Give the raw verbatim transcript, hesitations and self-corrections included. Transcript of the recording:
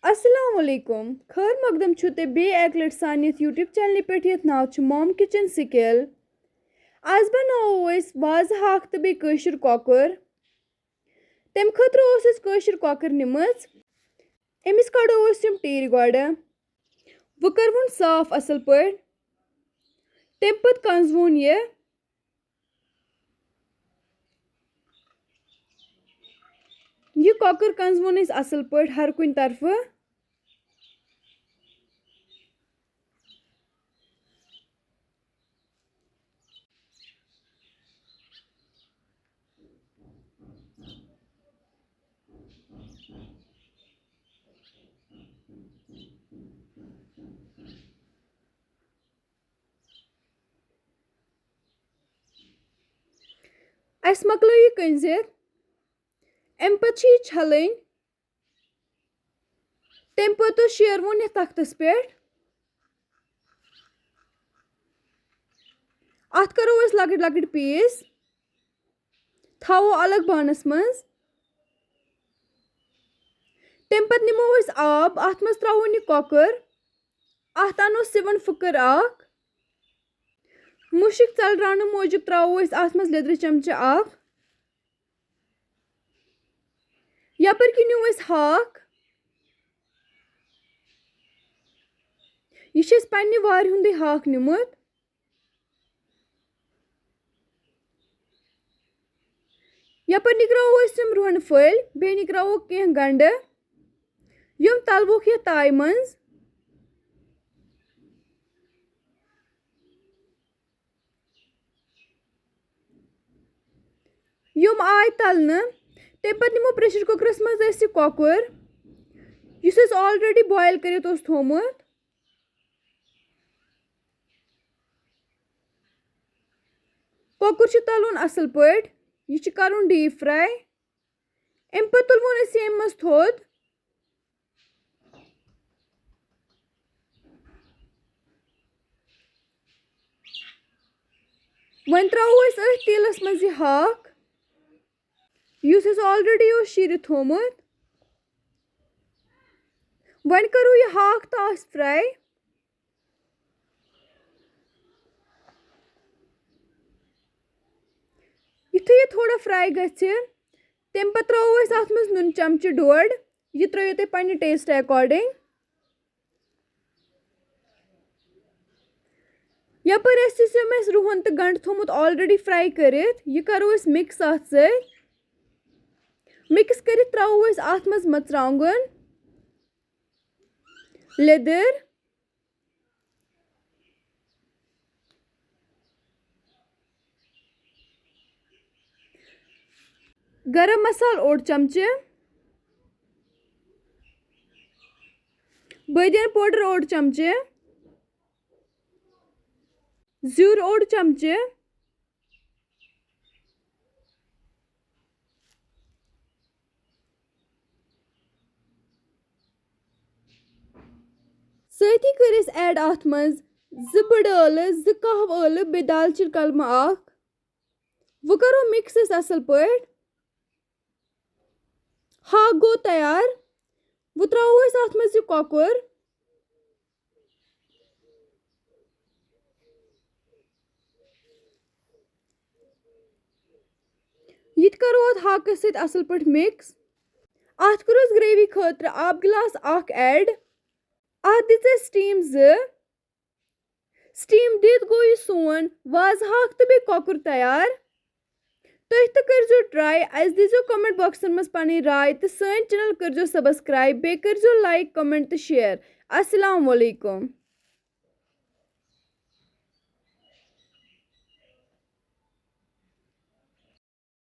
السلام علیکم، خٲر مقدم چھُو تۄہہِ بیٚیہِ اَکہِ لَٹہِ سانہِ یَتھ YouTube چینلہِ پٮ۪ٹھ، یَتھ ناو چھُ Mom Kitchen Skill۔ آز بَناوو أسۍ وازٕ ہاکھ تہٕ بیٚیہِ کٲشُر کۄکُر۔ تَمہِ خٲطرٕ اوس اَسہِ کٲشُر کۄکُر نِمٕژ۔ أمِس کَڑو أسۍ یِم ٹیٖرۍ گۄڈٕ۔ وۄنۍ کَرٕوُن صاف اَصٕل پٲٹھۍ۔ تَمہِ پَتہٕ کَنزوُن یہِ۔ یہِ کۄکُر کَنزوُن أسۍ اَصٕل پٲٹھۍ ہر کُنہِ طرفہٕ۔ اَسہِ مۄکلٲو یہِ کٔنزِتھ۔ اَمہِ پَتہٕ چھِ یہِ چھَلٕنۍ۔ تَمہِ پَتہٕ شیروُن یَتھ تَختَس پٮ۪ٹھ۔ اَتھ کَرو أسۍ لۄکٕٹۍ لۄکٕٹۍ پیٖس۔ تھاوو الگ بانَس منٛز۔ تَمہِ پَتہٕ نِمو أسۍ آب، اَتھ منٛز ترٛاوون یہِ کۄکُر۔ اَتھ اَنو سِوَن پھٕکٕر اَکھ۔ مُشُک ژَلراونہٕ موٗجوٗب ترٛاوو أسۍ اَتھ منٛز لیٚدرِ چمچہٕ اَکھ۔ یَپٲرۍ کِنۍ نیوٗ اَسہِ ہاکھ۔ یہِ چھُ اَسہِ پنٛنہِ وارِ ہُنٛدُے ہاکھ نیوٗمُت۔ یَپٲرۍ نِکراوو أسۍ یِم رُہَن پھٔلۍ، بیٚیہِ نِکراوو کینٛہہ گَنٛڈٕ۔ یِم تَلوُکھ یَتھ تایہِ منٛز۔ یِم آے تَلنہٕ۔ تَمہِ پَتہٕ نِمو پریشر کُکرَس منٛز أسۍ یہِ کۄکُر، یُس اَسہِ already boil کٔرِتھ اوس تھوٚومُت۔ کۄکُر چھُ تَلُن اَصٕل پٲٹھۍ۔ یہِ چھُ کَرُن deep fry۔ اَمہِ پَتہٕ تُلوُن أسۍ یہِ اَمہِ منٛز تھوٚد۔ وۄنۍ ترٛاوو أسۍ أتھۍ تیٖلَس منٛز یہِ ہاکھ، یُس اَسہِ already اوس شیٖرِتھ تھوٚومُت۔ وۄنۍ کَرو یہِ ہاکھ تہٕ اَتھ fry۔ یُتھُے یہِ تھوڑا fry گژھِ، تَمہِ پَتہٕ ترٛاوو أسۍ اَتھ منٛز نُن چمچہٕ ڈوٚڈ۔ یہِ ترٛٲیِو تُہۍ پنٛنہِ taste according۔ یَپٲرۍ اَسہِ یُس یِم اَسہِ رُہَن تہٕ گَنٛڈٕ تھوٚومُت already fry کٔرِتھ، یہِ کَرو أسۍ mix اَتھ سۭتۍ۔ Mix کٔرِتھ ترٛاوو أسۍ اَتھ منٛز مَرژٕوانٛگُن، لیٚدٕر، گرم مسالہٕ اوٚڑ چمچہٕ، بٲدیان powder اوٚڑ چمچہٕ، زیُر اوٚڑ چمچہٕ، سۭتی کٔرۍ أسۍ add اَتھ منٛز زٕ بٔڑٕ ٲلہٕ، زٕ کَہوٕ ٲلہٕ، بیٚیہِ دالچیٖن کلمہٕ اَکھ۔ وۄنۍ کَرو mix أسۍ اَصٕل پٲٹھۍ۔ ہاکھ گوٚو تیار۔ وۄنۍ ترٛاوو أسۍ اَتھ منٛز یہِ کۄکُر۔ یہِ تہِ کَرو اَتھ ہاکَس سۭتۍ اَصٕل پٲٹھۍ mix۔ اَتھ کٔرٕس gravy خٲطرٕ آبہٕ گِلاس اَکھ add۔ اَتھ دِژ اَسہِ steam زٕ۔ Steam دِتھ گوٚو یہِ سون وازٕ ہاکھ تہٕ بیٚیہِ کۄکُر تیار۔ تُہۍ تہِ کٔرۍزیو try، اَسہِ دیٖزیو comment boxن منٛز پَنٕنۍ راے تہٕ سٲنۍ channel کٔرۍزیو subscribe، بیٚیہِ کٔرۍزیو like، comment تہٕ share۔ السلام علیکم۔